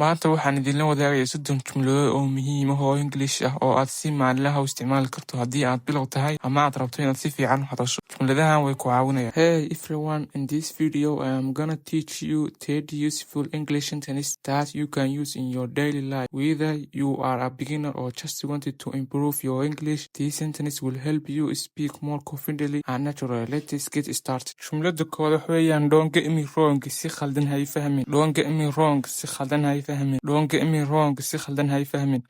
Maanta waxaan idinla wadaagayaa 30 jumladood oo muhiim ah oo English ah oo aad si maalinle ah u isticmaali karto haddii aad bilow tahay ama aad rabto inaad si fiican u hadasho. Jumladahan way ku caawinayaan. Hey everyone, in this video I am gonna teach you 30 useful English sentences that you can use in your daily life. Whether you are a beginner or just wanted to improve your English, these sentences will help you speak more confidently and naturally. Let's get started. Jumlada koowaad waxa weeyaan "Don't get me wrong", si khaldan ha ii fahmin. Don't get me wrong, si khaldan ha ii fahmin. Don't get me wrong, si khaldan ha ii fahmin.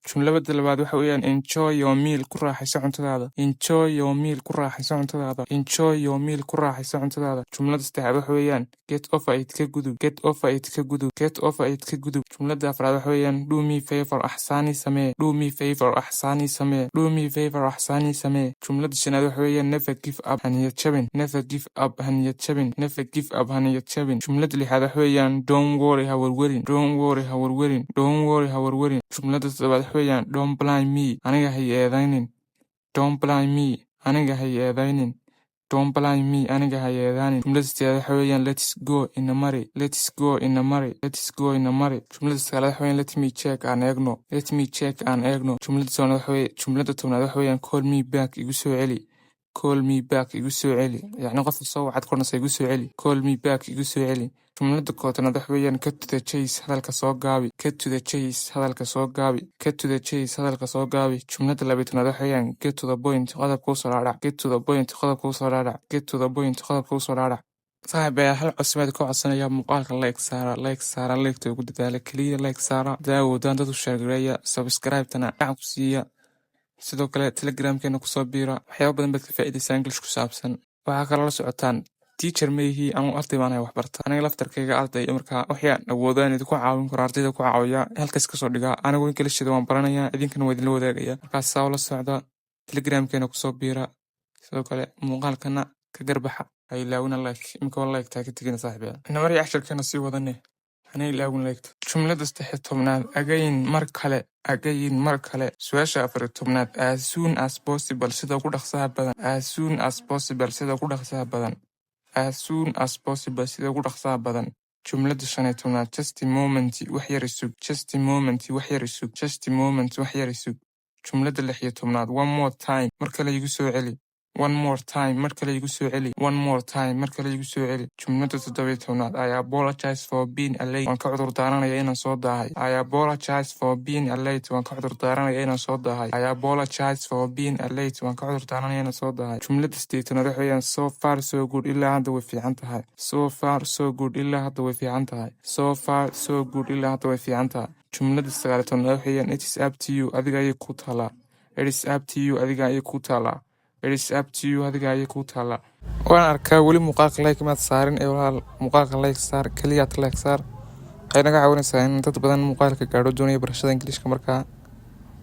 Jumlada labaad waxa weeyaan "Enjoy your meal", ku raaxayso cuntadaada. Enjoy your meal, ku raaxayso cuntadaada. Enjoy your meal, ku raaxayso cuntadaada. Jumlada saddexaad waxa weeyaan "Get over it", ka gudub. Get over it, ka gudub. Get over it, ka gudub. Jumlada afraad waxa weeyaan "Do me favor", axsaan ii samee. Do me favor, axsaan ii samee. Do me favor, axsaan ii samee. Jumlada shanaad waxa weeyaan "Never give up", ha niyad jabin. Never give up, ha niyad jabin. Never give up, ha niyad jabin. Jumlada lixaad waxa weeyaan "Don't worry", ha werwerin. Don't worry, ha werwerin. Don't worry, ha werwerin. Jumlada toddobaad waxa weeyaan "Don't blame me", aniga ha i eedaynin. Don't blame me, aniga ha i eedaynin. Don't blame me, aniga ha i eedaynin. Jumlada sideedaad waxa weeyaan "Let's go", ina mari. Let's go, ina mari. Let's go, ina mari. Jumlada sagaalaad waxa weeyaan "Let me check", aan eegno. Let me check, aan eegno. Jumlada 10aad waxa weeyaan "Call me back", igu soo celi. Call me back, igu soo celi. Yacni qofka soo wacad kornaysa, igu soo celi. Call me back, igu soo celi. Jumlada 50aad waxa weeyaan "Cut to the chase", hadalka soo gaabi. Cut to the chase, hadalka soo gaabi. Cut to the chase, hadalka soo gaabi. Jumlada 12aad waxa weeyaan "Get to the point", qodobka usoo dhaadhac. Get to the point, qodobka usoo dhaadhac. Get to the point, qodobka usoo dhaadhac. Saaxiib ayaa hal codsimaad ka codsanaya: muuqaalka like saara, like saara, like-ta ugu dadaala keliya, like saara daawodaan, dad u share gareeya, subscribe-tana gacan ku siiya. Sidoo kale Telegramkeena kusoo biira, waxyaaba badan baad ka faa'iidaysaa English ku saabsan. Waxaa kaloo la socotaan, teacher ma ihi anuu, arday baan ahay wax barta. Aniga laftarkayga arday, marka wixii aan awoodo in idinku caawin karo ardayda ku caawiya, halkaas kasoo dhigaa. Anigu Englishada waan baranayaa, idinkana waa idinla wadaagaya. Markaas saa ula socda, Telegramkeena kusoo biira. Sidoo kale muuqaalkana ka garbaxa, ha ilaawina like. Imika waa like taa ka tegina, saaxiibyaal. Namari casharkeena sii wadane, hana ilaawin like. Jumlada 13aad "Again", mar kale. Again, mar kale. Su-aasha 14aad "As soon as possible", sida ugu dhaqsaha badan. As soon as possible, sida ugu dhaqsaha badan. As soon as possible, sida ugu dhaqsaha badan. Jumlada 15aad "Just a moment", wax yar isug. Just a moment, wax yar isug. Just a moment, wax yar isug. Jumlada 16aad "One more time", mar kale igu soo celi. One more time, mar kale igu soo celi. One more time, mar kale igu soo celi. Jumlada 17aad "I apologize for being late", waan ka cudur daaranaya inaan soo daahay. I apologize for being late, waan ka cudur daaranaya inaan soo daahay. I apologize for being late, waan ka cudur daaranaya inaan soo daahay. Jumlada 18aad waxa weeyaan "So far so good", ilaa hadda way fiican tahay. So far so good, ilaa hadda way fiican tahay. So far so good, ilaa hadda way fiican tahay. Jumlada 19aad waxa weeyaan "It is up to you", adiga ayay ku taalaa. It is up to you, adiga ayay ku taalaa. It is up to you, adiga ayay ku taalaa. Waan arkaa weli muuqaalka like maad saarin ee walaal, muuqaalka like saar, keliyaad like saar. Waxay naga caawinaysaa in dad badan muuqaalka gaadho doonaya barashada Ingiliishka. Markaa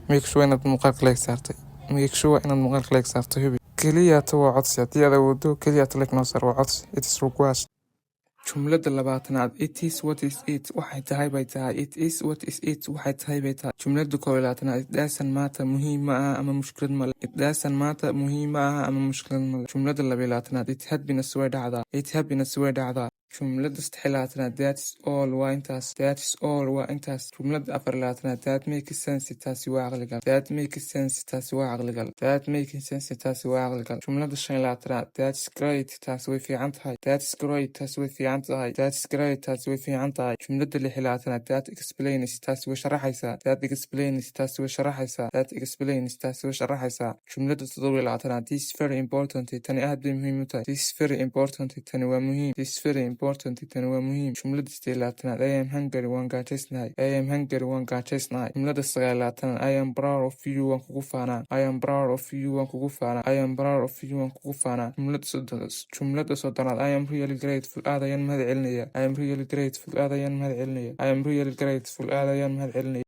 make sure inaad muuqaalka like saartay. Make sure inaad muuqaalka like saartay, hubi. Keliyaata waa codsi: haddii aad awoodo, keliyaata like noo saar, waa codsi. It is request. Jumlada 20aad "It is what is it", waxay tahay bay tahay. It is what is it, waxay tahay bay tahay. Jumlada 21aad "It doesn't matter", muhiim ma aha ama mushkilad male. It doesn't matter, muhiim ma aha ama mushkilad male. Jumlada 22aad "It happens", way dhacdaa. It happens, way dhacdaa. Jumlada 23aad "That's all", waa intaas. That's all, waa intaas. Jumlada 24aad "That makes sense", taasi waa caqligal. That makes sense, taasi waa caqligal. That makes sense, taasi waa caqligal. Jumlada 25aad "That's great", taasi way fiican tahay. That's great, taasi way fiican tahay. That's great, taasi way fiican tahay. Jumlada 26aad "That explains", taasi way sharaxaysaa. That explains, taasi way sharaxaysaa. That explains, taasi way sharaxaysaa. Jumlada 27aad "This is very important", tani aad bay muhiim u tahay. This is very important, tani waa muhiim. This is very important, tani waa muhiim. Jumlada 28aad "I am hungry", waan gaajaysnahay. I am hungry, waan gaajaysnahay. Jumlada 29aad "I am proud of you", waan kugu faanaa. I am proud of you, waan kugu faanaa. I am proud of you, waan kugu faanaa. Jumlada 30aad "I am really grateful", aad ayaan mahad celinaya. I am really grateful, aad ayaan mahad celinaya. I am really grateful, aad ayaan mahad celinaya.